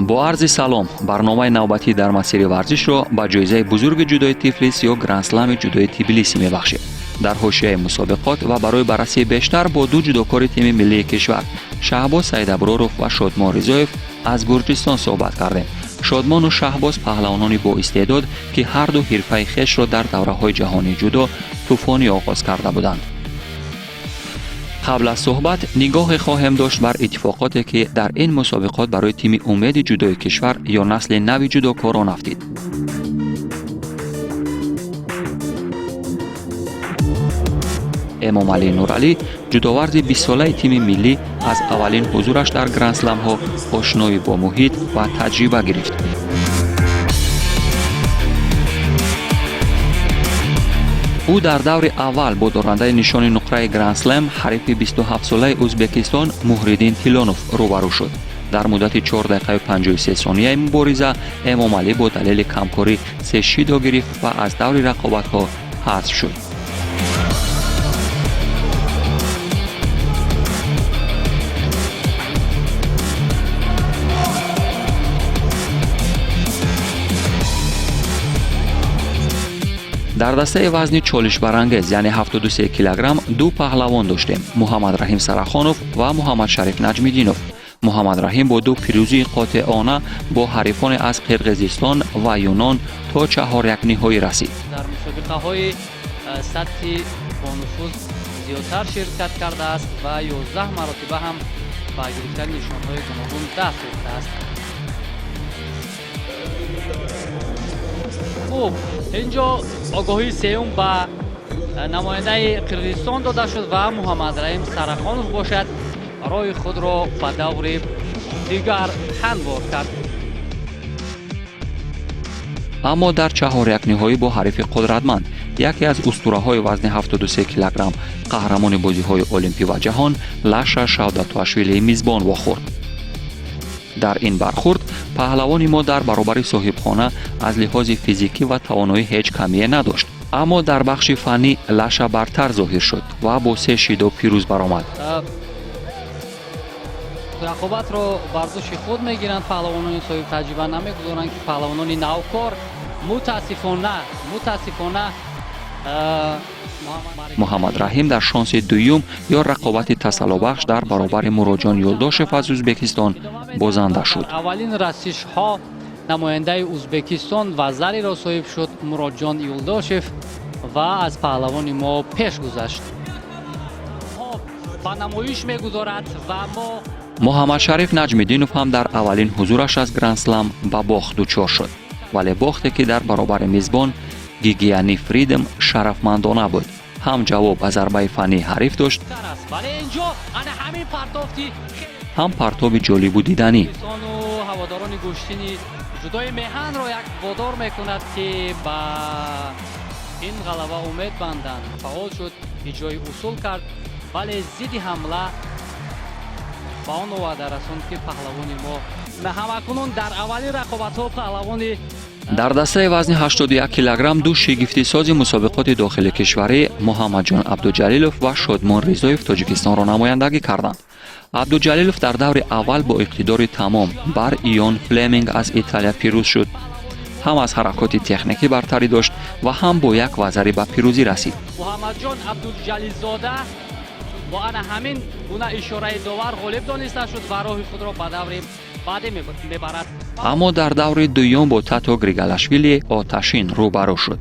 Бо арзи салом, барномаи навбатӣ «Дар масири варзишро» ба ҷоизаи бузурги ҷудои Тифлис ё Грандслами ҷудои Тбилиси мебахшем. Дар ҳошияи мусобиқот ва барои баррасии бештар бо ду ҷудокори тими миллии кишвар, Шаҳбоз Саидаброров ва Шодмон Ризоев аз Гурҷистон, суҳбат кардем. Шодмону Шаҳбоз паҳлавонони боистеъдод, ки ҳарду ҳирфаи хешро дар давраҳои ҷаҳонии ҷудо тӯфонӣ оғоз карда буданд. Қабл аз суҳбат нигоҳе хоҳем дошт бар иттифоқоте, ки дар ин мусобиқот барои тими умеди ҷудои кишвар ё насли нави ҷудокорон афтид. Эмомалӣ Нуралӣ, ҷудоварзи бистсолаи тими миллӣ, аз аввалин ҳузураш дар грандсламҳо ошноӣ бо муҳит ва таҷриба гирифт. Ӯ дар даври аввал бо дорандаи нишони нуқраи грандслем, ҳарифи 27-солаи Ӯзбекистон Муҳриддин Тилонов рӯбарӯ шуд. Дар муддати 4 дақиқаю 53 сонияи мубориза Эмомалӣ бо далели камкорӣ се шидо гирифт ва аз даври рақобатҳо ҳазф шуд. Дар дастаи вазни чолишбарангез, яъне 73 килограмм, ду паҳлавон доштем: Муҳаммадраҳим Сарахонов ва Муҳаммадшариф Наҷмиддинов. Муҳаммадраҳим бо ду пирӯзии қотеона бо ҳарифоне аз Қирғизистон ва Юнон то чаҳорякниҳоӣ расид. Дар мусобиқаҳои сатҳи бонуфуз зиёдтар ширкат кардааст ва 11 маротиба ҳам ба гирифтани нишонҳои гуногун даст ёфтааст. Хуб, инҷо огоҳии сеюм ба намояндаи Қирғизистон дода шуд ва Муҳаммадраҳим Сарахонов бошад, роҳи худро ба даври дигар ҳамвор кард. Аммо дар чаҳорякниҳоӣ бо ҳарифи қудратманд, яке аз устураҳои вазни 73 килограмм, қаҳрамони бозиҳои олимпӣ ва ҷаҳон Лаша Шавдатуашвилии мизбон вохӯрд. Дар ин бархурд паҳлавони мо дар баробари соҳибхона аз лиҳози физикӣ ва тавоноӣ ҳеҷ камие надошт, аммо дар бахши фаннӣ Лаша бартар зоҳир шуд ва бо се шидо пирӯз баромад. Рақобатро бар дӯши худ мегиранд паҳлавонони соҳибтаҷриба, намегузоранд, ки паҳлавонони навкор. Мутаассифона, мутаассифона. Муҳаммадраҳим дар шонси дуюм ё рақобати тасаллобахш дар баробари Муроҷон Юлдошев аз Ӯзбекистон бозанда шуд. Аввалин расишҳо намояндаи Ӯзбекистон вазариро соҳиб шуд Муроҷон Юлдошев ва аз паҳлавони мо пеш гузашт, ба намоиш мегузорад ва мо Муҳаммадшариф Наҷмиддинов ҳам дар аввалин ҳузураш аз грандслам ба бохт дучор шуд, вале бохте, ки дар баробари мизбон Гигиани Фридм шарафмандона буд. Ҳам ҷавоб ба зарбаи фаннии ҳариф дошт, ҳам партоби ҷолибу диданӣ. Ҳаводорони гӯштини ҷудои меҳанро як водор мекунад, ки ба ин ғалаба умед банданд. Фаъол шуд, иҷрои усул кард, вале зидди ҳамла ба он оварда расонд, ки паҳлавони мо ҳамакунун дар аввалин рақобатҳо паҳлавони Дар дастаи вазни 81 килограмм ду шигифтисози мусобиқоти дохили кишварӣ, Муҳаммадҷон Абдуҷалилов ва Шодмон Ризоев, Тоҷикистонро намояндагӣ карданд. Абдуҷалилов дар даври аввал бо иқтидори тамом бар Ион Флеминг аз Италия пирӯз шуд. Ҳам аз ҳаракоти техникӣ бартарӣ дошт ва ҳам бо як вазари ба пирӯзӣ расид. Муҳаммадҷон Абдулҷалилзода бо ана ҳамин гуна ишораи довар ғолиб дониста шуд ва роҳи худро ба даври баъдӣ мебарад. Аммо дар даври дуюм бо Тато Григалашвили оташин рӯбарӯ шуд.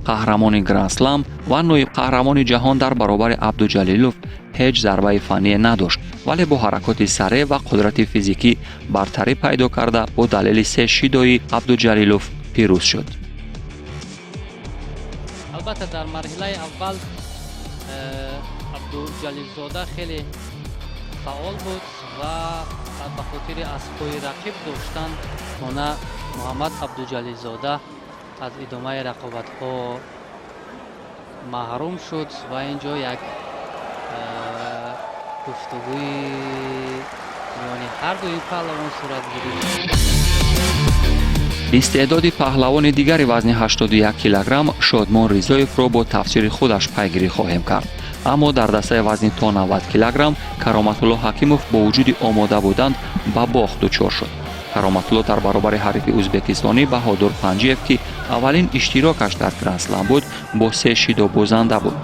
Қаҳрамони грандслам ва ноибқаҳрамони ҷаҳон дар баробари Абдуҷалилов ҳеҷ зарбаи фанние надошт, вале бо ҳаракоти сареъ ва қудрати физикӣ бартарӣ пайдо карда, бо далели се шидоӣ Абдуҷалилов пирӯз шуд. Албатта, дар марҳилаи аввал Абдуҷалилзода хеле фаъол буд ва ба хотири аз пои рақиб доштан она Муҳаммад Абдуҷалилзода аз идомаи рақобатҳо маҳрум шуд ва ин ҷо як гуфтугӯи миёни ҳар дуи паҳлавон сурат гирифт. Истеъдоди паҳлавони дигари вазни 81 килограмм, Шодмон Ризоевро, бо тафсири худаш пайгирӣ хоҳем кард. Аммо дар дастаи вазни то 90 килограмм Кароматулло Ҳакимов бо вуҷуди омода будан ба бохт дучор шуд. Кароматулло дар баробари ҳарифи ӯзбекистонӣ Баҳодур Панҷиев, ки аввалин иштирокаш дар Грандслам буд, бо се шидо бозанда буд.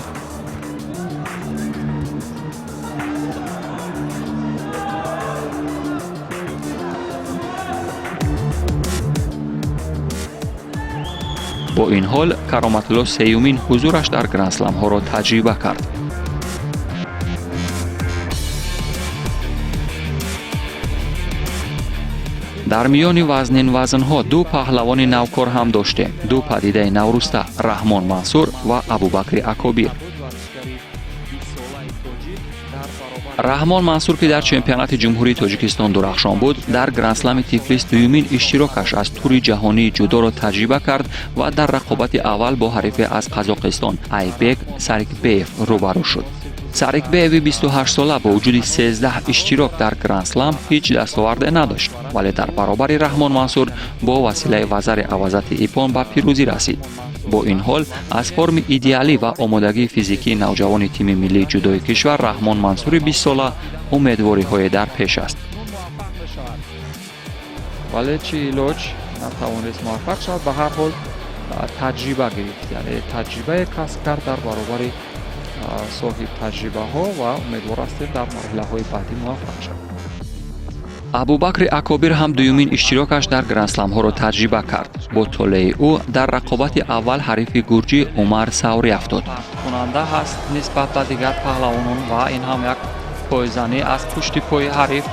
Бо ин ҳол, Кароматулло сеюмин ҳузураш дар грандсламҳоро таҷриба кард. Дар миёни вазнин вазнҳо ду паҳлавони навкор ҳам доштем, ду падидаи навруста: Раҳмон Мансур ва Абубакри Акобир. Раҳмон Мансур, ки дар чемпионати Ҷумҳурии Тоҷикистон дурахшон буд, дар Грандслами Тифлис дуюмин иштирокаш аз тури ҷаҳонии ҷудоро таҷриба кард ва дар рақобати аввал бо ҳарифе аз Қазоқистон Айбек Сарикбеев рӯбарӯ шуд. Сарикбееви 28сола бо вуҷуди 13 иштирок дар Грандслам ҳеҷ дастоварде надошт, вале дар баробари Раҳмон Мансур бо василаи вазари авазати ипон ба пирӯзӣ расид. Бо ин ҳол, аз форми идеалӣ ва омодагии физикии навҷавони тими миллии ҷудои кишвар Раҳмон Мансури 20сола умедвориҳое дар пеш аст. Вале чӣ илоҷ, натавонист муваффақ шавад. Ба ҳар ҳол, таҷриба гирифт, яъне таҷрибае касб кард дар баробари соҳиб таҷрибаҳо ва умедвор ҳастем, дар марҳилаҳои баъдӣ муваффақ шавад. Абубакри Акобир ҳам дуюмин иштирокаш дар грандсламҳоро таҷриба кард. Бо толеи ӯ дар рақобати аввал ҳарифи гурҷӣ Умар Саврӣ афтод. Кунанда ҳаст нисбат ба дигар паҳлавонон ва ин ҳам як пойзанӣ аз пушти пои ҳариф.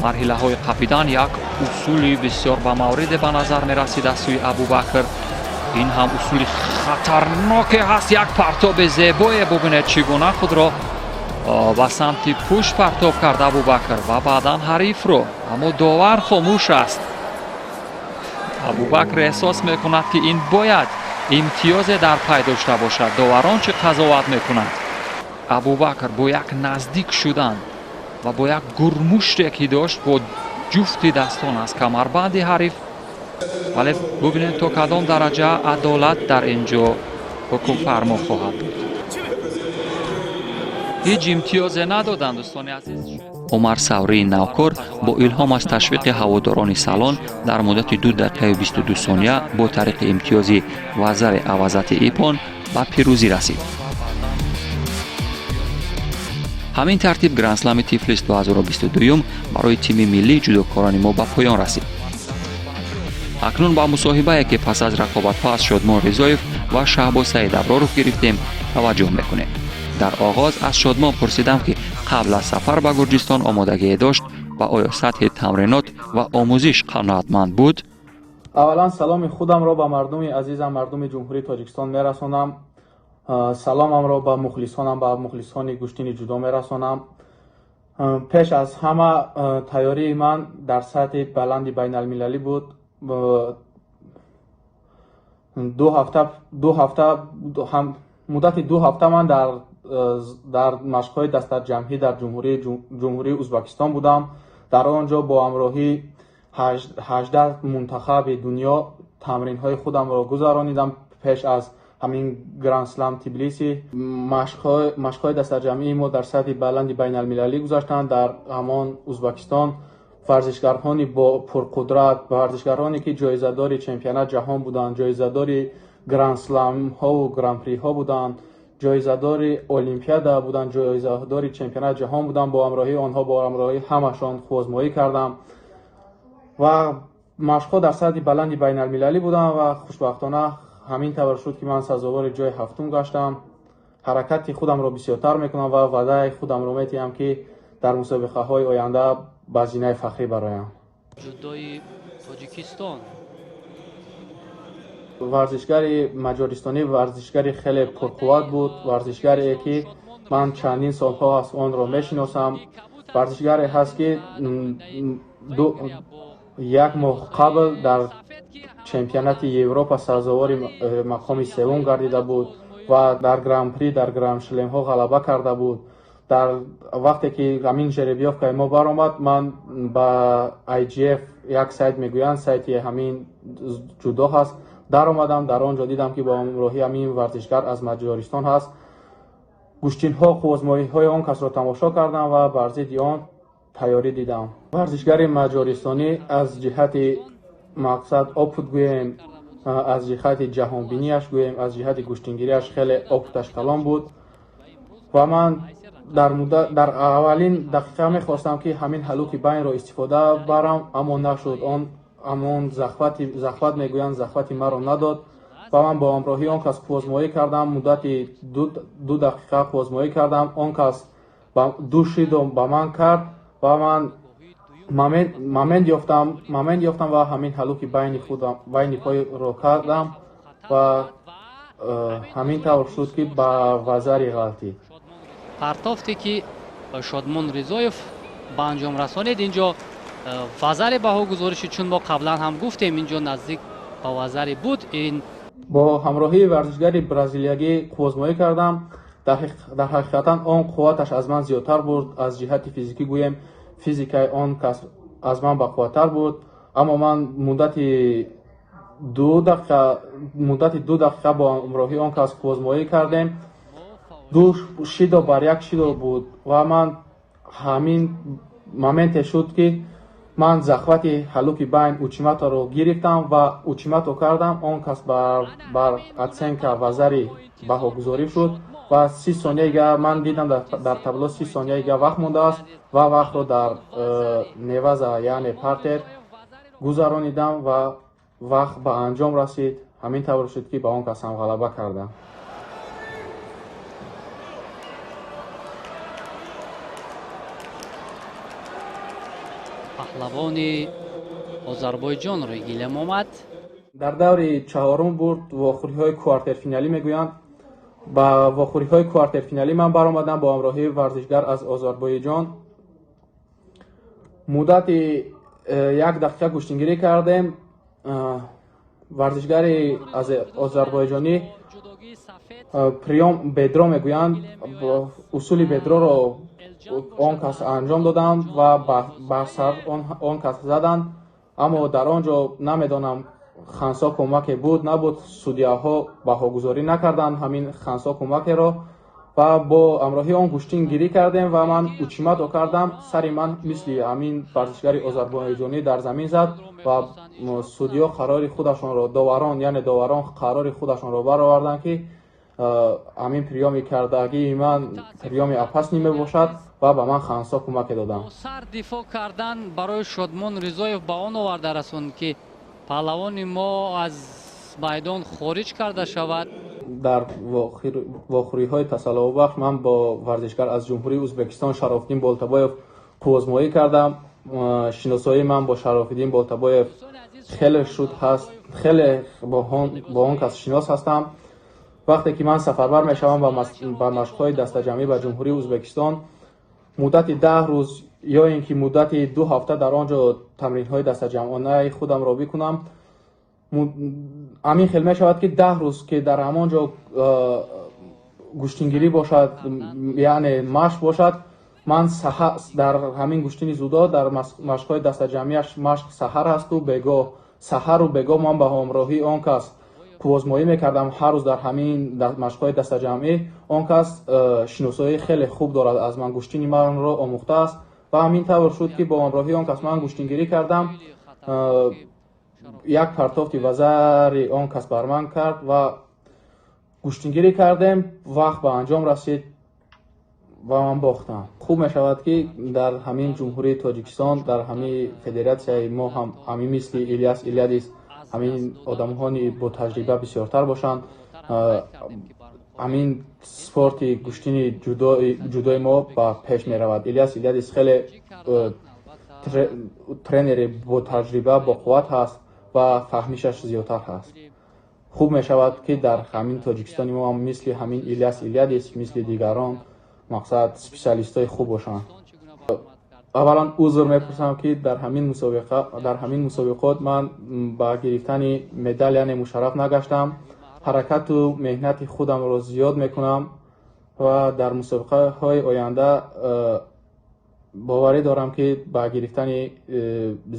Марҳилаҳои қапидан як усули бисёр ба мавриде ба назар мерасид аз сӯи Абубакр. Ин ҳам усули хатарноке ҳаст. Як партоби зебое, бубинед, чӣ гуна худро ба самти пушт партоб кард Абубакр ва баъдан ҳарифро, аммо довар хомӯш аст. Абубакр эҳсос мекунад, ки ин бояд имтиёзе дар пай дошта бошад. Доварон чӣ қазоват мекунанд? Абубакр бо як наздик шудан ва бо як гурмуште, ки дошт, бо ҷуфти дастон аз камарбанди ҳариф, вале бубинед, то кадом дараҷа адолат дар ин ҷо ҳукмфармо хоҳад буд. Ҳеҷ имтиёзе надоданд, дӯстони азиз. Умар Саврии навкор бо илҳом аз ташвиқи ҳаводорони салон дар муддати 2 дақиқаю 22 сония бо тариқи имтиёзи вазари авазати ипон ба пирӯзӣ расид. Ҳамин тартиб, Грандслами Тифлис 2022 барои тими миллии ҷудокорони мо ба поён расид. Акнун ба мусоҳибае, ки пас аз рақобатҳо аз Шодмон Ризоев ва Шаҳбоз Саидаброров гирифтем, таваҷҷӯҳ мекунем. Дар оғоз аз Шодмон пурсидам, ки қабл аз сафар ба Гурҷистон омодагие дошт ва оё сатҳи тамринот ва омӯзиш қаноатманд буд. Аввалан, саломи худамро ба мардуми азизам, мардуми Ҷумҳурии Тоҷикистон мерасонам. Саломамро ба мухлисонам, ба мухлисони гӯштини ҷудо мерасонам. Пеш аз ҳама, тайёрии ман дар сатҳи баланди байналмилалӣ буд. 2 ҳафта, муддати 2 ҳафта ман дар машқҳои дастаҷамъӣ дар Ҷумҳурии Узбакистон будам. Дар он ҷо бо ҳамроҳии 18 мунтахаби дунё тамринҳои худамро гузаронидам. Пеш аз ҳамин Грандслам Тбилиси машқҳои дастаҷамъии мо дар сатҳи баланди байналмилалӣ гузаштанд. Дар ҳамон Узбакистон варзишгарҳони бо пурқудрат, варзишгароне, ки ҷоизадори чемпионат ҷаҳон буданд, ҷоизадори грандсламҳову гран-приҳо буданд, ҷоизадори олимпиада буданд, ҷоизадори чемпионат ҷаҳон буданд, бо ҳамроҳии онҳо, бо ҳамроҳии ҳамашон қувваозмоӣ кардам ва машқҳо дар сатҳи баланди байналмилалӣ буданд. Ва хушбахтона ҳамин тавр шуд, ки ман сазовори ҷои ҳафтум гаштам. Ҳаракати худамро бисёртар мекунам ва ваъдаи худамро метиҳам, ки дар мусобиқаҳои оянда ба зинаи фахрӣ бароям. Ҷудои Тоҷикистон. Варзишгари маҷористонӣ варзишгари хеле пурқувват буд, варзишгаре, ки ман чандин солҳо аст онро мешиносам, варзишгаре ҳаст, ки як моҳ қабл дар чемпионати Европа сазовори мақоми севум гардида буд ва дар гран-при, дар гранд-шлемҳо ғалаба карда буд. Дар вақте ки ҳамин жеребьёвкаи мо баромад, ман ба IJF, як сайт мегӯянд, сайти ҳамин ҷудо ҳаст, даромадам. Дар он ҷо дидам, ки бо ҳамроҳи ҳамин варзишгар аз Маҷористон ҳаст, гӯштинҳо, қувваозмоиҳои он касро тамошо кардам ва бар зидди он Тайёрӣ дидам. Варзишгари маҷористонӣ аз ҷиҳати мақсад опыт гӯем, аз ҷиҳати ҷаҳонбинияш гӯем, аз ҷиҳати гӯштингириаш хеле опыт аш калон буд ва ман дар аввалин дақиқа мехостам, ки ҳамин ҳалуки байнро истифода барам, аммо нашуд. Он ҳамон захват мегӯянд, захват и маро надод ва ман бо ҳамроҳии он кас қуввозмоӣ кардам. Муддати 2 дақиқа қуввозмоӣ кардам. Он кас ду шидо ба ман кард ва ман момент ёфтам ва ҳамин ҳалуки байни худам, байни пойро кардам ва ҳамин тавр шуд, ки ба вазари ғалтид. Партофте, ки Шодмон Ризоев ба анҷом расонид, инҷо вазари баҳогузорӣ шуд, чун мо қаблан ҳам гуфтем, инҷо наздик ба вазари буд ин. Бо ҳамроҳии варзишгари бразилиягӣ қуввозмоӣ кардам. Дар ҳақиқатан он қувваташ аз ман зиёдтар буд. Аз ҷиҳати физикӣ гӯем, физикаи он кас аз ман бақувваттар буд, аммо ман муддати 2 дақиқа бо ҳамроҳии он кас қуввозмоӣ кардем. Ду шидо бар як шидо буд ва ман ҳамин момент е шуд, ки ман захват и ҳалуки байн учиматоро гирифтам ва учимато кардам. Он кас бар оценка вазари баҳогузорӣ шуд ва 30 сонияига ман дидам, дар табло 30 сонияига вақт мондааст ва вақтро дар неваза, яъне партер гузаронидам ва вақт ба анҷом расид. Ҳамин тавр шуд, ки ба он кас ҳам ғалаба кардам. Паҳлавони Озарбойҷон рӯи гилем омад. Дар даври чаҳорум бурд, вохӯриҳои квартерфиналӣ мегӯянд, ба вохӯриҳои квартерфиналӣ ман баромадам бо ҳамроҳии варзишгар аз Озарбойҷон. Муддати 1 дақиқа гӯштингирӣ кардем. Варзишгари аз озарбойҷонӣ приём бедро мегӯянд, усули бедроро он кас анҷом доданд ва бар сар он кас заданд, аммо дар он ҷо намедонам, хансо кӯмаке буд, набуд, судяҳо баҳогузорӣ накарданд ҳамин хансо кӯмакеро ва бо ҳамроҳии он гӯштин гирӣ кардем ва ман учимато кардам. Сари ман мисли ҳамин варзишгари озарбойҷонӣ дар замин зад ва судиё қарори худашонро, доварон, яъне доварон қарори худашонро бароварданд, ки ҳамин приём и кардагии ман приём и опасный мебошад ва ба ман хансо кӯмаке доданд. Сар дифоъ кардан барои Шодмон Ризоев ба он оварда расонд, ки паҳлавони мо аз майдон хориҷ карда шавад. Дар вохӯриҳои тасаллобахш ман бо варзишгар аз Ҷумҳурии Ӯзбекистон Шарофиддин Болтабоев қуввозмоӣ кардам. Шиносоии ман бо Шарофиддин Болтабоев хеле шуд ҳаст, хеле бо он кас шинос ҳастам. Вақте ки ман сафарбар мешавам ба машқҳои дастаҷамъӣ ба Ҷумҳурии Ӯзбекистон, муддати 10 рӯз ё ин ки муддати 2 ҳафта дар он ҷо тамринҳои дастаҷамъонаи худамро бикунам, ҳамин хел мешавад, ки 10 рӯз ки дар ҳамон ҷо гӯштингирӣ бошад, яъне машқ бошад, ман дар ҳамин гӯштини дзюдо дар машқҳои дастаҷамъиаш машқ саҳар ҳасту бегоҳ, саҳару бегоҳ ман ба ҳамроҳии он кас қуввозмоӣ мекардам ҳар рӯз дар ҳамин машқҳои дастаҷамъӣ. Он кас шиносоии хеле хуб дорад аз ман, гӯштини манро омӯхтааст ва ҳамин тавр шуд, ки бо ҳамроҳии он кас ман гӯштингирӣ кардам. Як партофти вазари он кас бар ман кард ва гӯштингирӣ кардем, вақт ба анҷом расид ва ман бохтам. Хуб мешавад, ки дар ҳамин Ҷумҳурии Тоҷикистон, дар ҳамин федератсияи мо ҳам ҳамин мисли Ильяс Илядис ҳамин одамҳои ботаҷриба бисёртар бошанд. Ҳамин спорти гӯштини ҷудои мо ба пеш меравад. Ильяс Илядис хеле тренери ботаҷриба, боқувват ҳаст ва фаҳмишаш зиёдтар ҳаст. Хуб мешавад, ки дар ҳамин Тоҷикистони мо ҳам мисли ҳамин Ильяс Илядис, мисли дигарон, мақсад, специалист ҳои хуб бошанд. Аввалан узр мепурсам, ки дар ҳамин мусобиқот ман ба гирифтани медал, яъне мушарраф нагаштам. Ҳаракату меҳнати худамро зиёд мекунам ва дар мусобиқаҳои оянда боварӣ дорам, ки ба гирифтани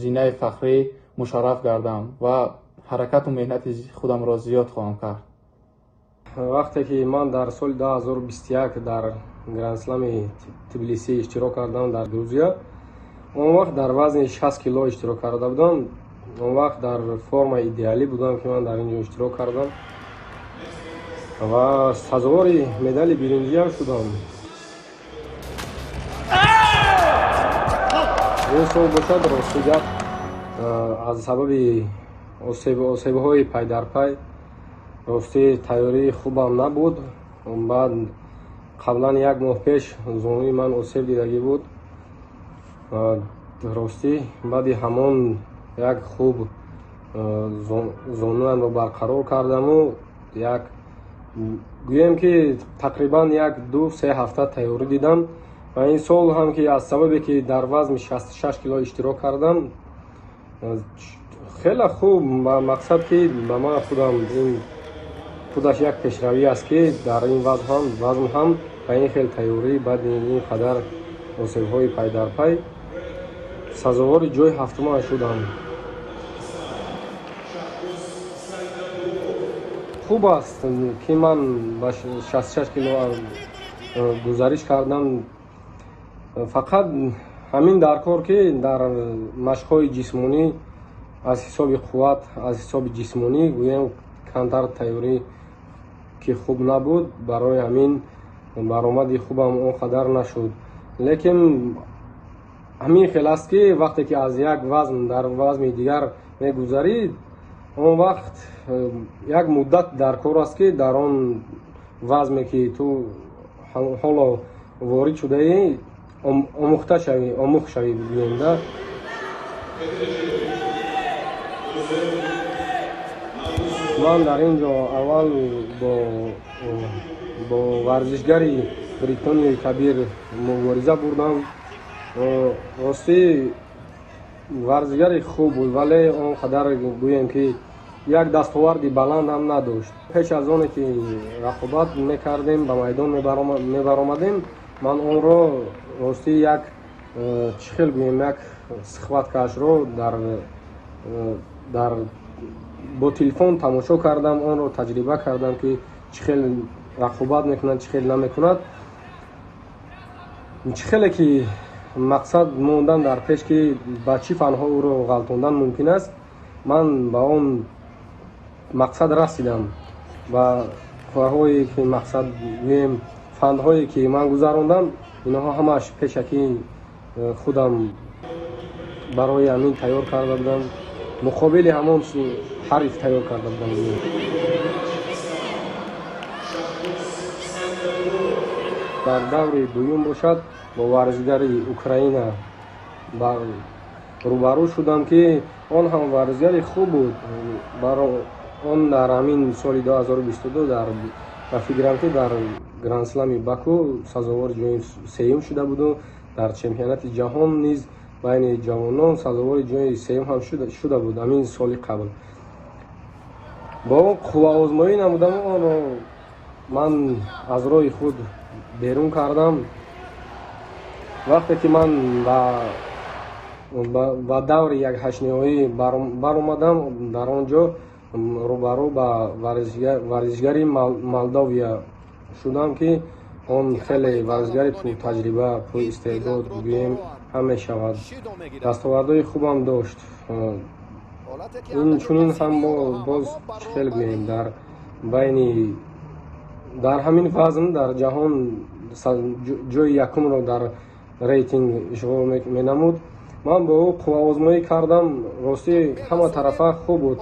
зинаи фахрӣ мушарраф гардам ва ҳаракату меҳнати худамро зиёд хоҳам кард. Вақте ки ман дар соли 2021 дар Грандслами Тбилиси иштирок кардам дар Грузия. Он вақт дар вазни 60 кило иштирок карда будам. Он вақт дар формаи идеалӣ будам, ки ман дар ин ҷо иштирок кардам ва сазовори медали биринҷиам шудам. Ин сол бошад, рости гап, аз сабаби осебҳои пайдарпай рости тайёрии хубам набуд. Баъд қаблан як моҳ пеш зонуи ман осеб дидагӣ буд. Ростӣ баъди ҳамон як хуб зонуамро барқарор кардаму як гӯем ки тақрибан 1-2-3 ҳафта тайёрӣ дидам. Ва ин сол ҳам ки аз сабабе ки дар вазни 66 кило иштирок кардам, хеле хуб ба мақсад ки ба ман худам ин худаш як пешравӣ аст, ки дар ин вазн ҳам ба ин хел тайёрӣ баъди ин қадар осебҳои пайдарпай сазовори ҷои ҳафтума шудам. Хуб аст ки ман ба 66 кило гузариш кардам. Фақат ҳамин дар кор ки дар машқҳои ҷисмонӣ аз ҳисоби қувват, аз ҳисоби ҷисмонӣ гӯем камтар тайёрӣ ки хуб набуд, барои ҳамин баромади хубам он қадар нашуд. Лекин ҳамин хел аст ки вақте ки аз як вазн дар вазни дигар мегузарӣ, он вақт як муддат дар кор аст ки дар он вазме ки ту ҳоло ворид шудаӣ омӯхта шавӣ, омӯхт шавӣ гӯем да. Ман дар ин ҷо аввал бо варзишгари Бритониёи Кабир мубориза бурдам. Ростӣ варзишгари хуб буд, вале он қадар гӯем ки як дастоварди баланд ҳам надошт. Пеш аз оне ки рақобат мекардем, ба майдон мебаромадем, ман онро ростӣ як чӣ хел гӯем, як схваткаашро дар бо телефон тамошо кардам, онро таҷриба кардам ки чӣ хел рақобат мекунад, чӣ хел намекунад. Чӣ хеле ки мақсад мондан дар пеш ки ба чӣ фанҳо ӯро ғалтондан мумкин аст, ман ба он мақсад расидам. Ва корҳое ки мақсад гӯем, фандҳое ки ман гузарондам, инҳо ҳамааш пешакӣ худам барои ҳамин тайёр карда будам, муқобили ҳамон ҳариф тайёр карда будам. Дар даври дуюм бошад бо варзишгари Украина рӯбарӯ шудам ки он ҳам варзишгари хуб буд. Он дар ҳамин соли 2022 дар ба фикрам ки дар Грандслами Баку сазовори ҷои сеюм шуда буду дар чемпионати ҷаҳон низ байни ҷавонон сазовори ҷои сеюм ҳам шуда буд ҳамин соли қабл. Бо он қувваозмоӣ намудам, онро ман аз роҳи худ берун кардам. Вақте ки ман ба даври якҳаштниҳоӣ баромадам, дар он ҷо рӯбарӯ ба варзишгари Молдовия шудам ки он хеле варзишгари пуртаҷриба, пуристеъдод гӯем ҳам мешавад. Дастовардҳои хубам дошт. Инчунин ҳам боз чӣ хел гӯем, дар байни дар ҳамин вазн дар ҷаҳон ҷои якумро дар рейтинг ишғол менамуд. Ман бо ӯ қувваозмоӣ кардам. Ростӣ ҳама тарафа хуб буд,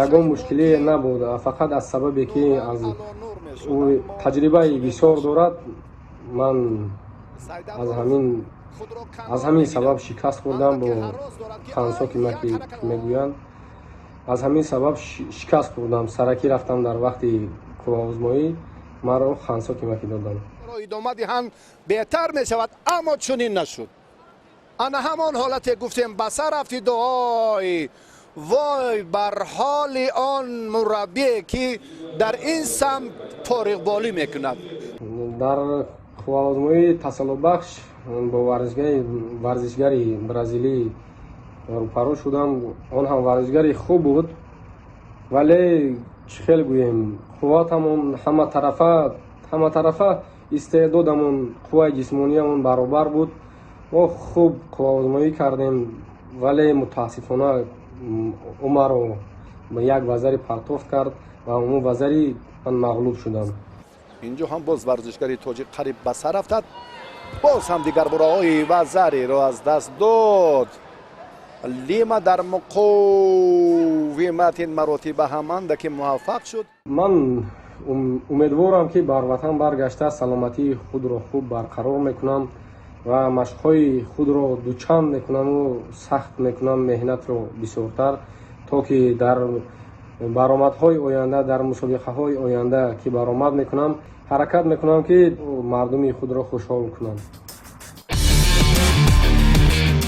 ягон мушкилие набуд. Фақат аз сабабе ки аз ӯ таҷрибаи бисёр дорад, ман аз ҳамин сабаб шикаст хӯрдам бо хансо ки мегӯянд. Аз ҳамин сабаб шикаст хӯрдам. Саракӣ рафтам дар вақти қувваозмоӣ, маро хансо кимакӣ доданд. Идома диҳанд беҳтар мешавад, аммо чунин нашуд. Ана ҳамон ҳолате гуфтем ба сар рафти дуой вой бар ҳоли он мураббие ки дар ин самт фориғболӣ мекунад. Дар қувваозмоии тасаллобахш бо варзишгари бразилӣ рӯпарӯ шудам. Он ҳам варзишгари хуб буд, вале чӣ хел гӯем, қувватамон ҳаматарафа истеъдодамон, қувваи ҷисмониямон баробар буд. Мо хуб қувваозмоӣ кардем, вале мутаассифона ӯ маро як вазари партофт кард ва он вазари ман мағлуб шудам. Инҷо ҳам боз варзишгари тоҷик қариб ба сар афтад. Боз ҳам дигар бураҳои вазариро аз даст дод. Лима дар муқовимат ин маротиба ҳам андаке муваффақ шуд. Ман умедворам, ки бар ватан баргашта, саломатии худро хуб барқарор мекунам ва машқҳои худро дучанд мекунаму сахт мекунам, меҳнатро бисёртар, то ки дар баромадҳои оянда, дар мусобиқаҳои оянда, ки баромад мекунам, ҳаракат мекунам, ки мардуми худро хушҳол кунам.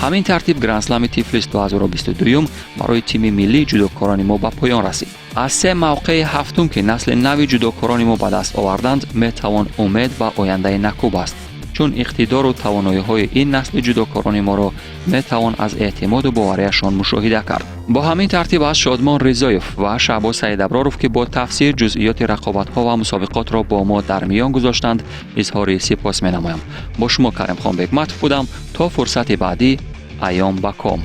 Ҳамин тартиб Грандслами Тифлис 2022 барои тими миллии ҷудокорони мо ба поён расид. Аз се мавқеи ҳафтум, ки насли нави ҷудокорони мо ба даст оварданд, метавон умед ба ояндаи накӯ баст, чун иқтидору тавоноиҳои ин насли ҷудокорони моро метавон аз эътимоду боварияшон мушоҳида кард. Бо ҳамин тартиб аз Шодмон Ризоев ва Шаҳбоз Саидаброров, ки бо тафсир ҷузъиёти рақобатҳо ва мусобиқотро бо мо дар миён гузоштанд, изҳори сипос менамоям. Бо шумо Каримхон Бекматов будам. То фурсати баъдӣ, айём ба ком.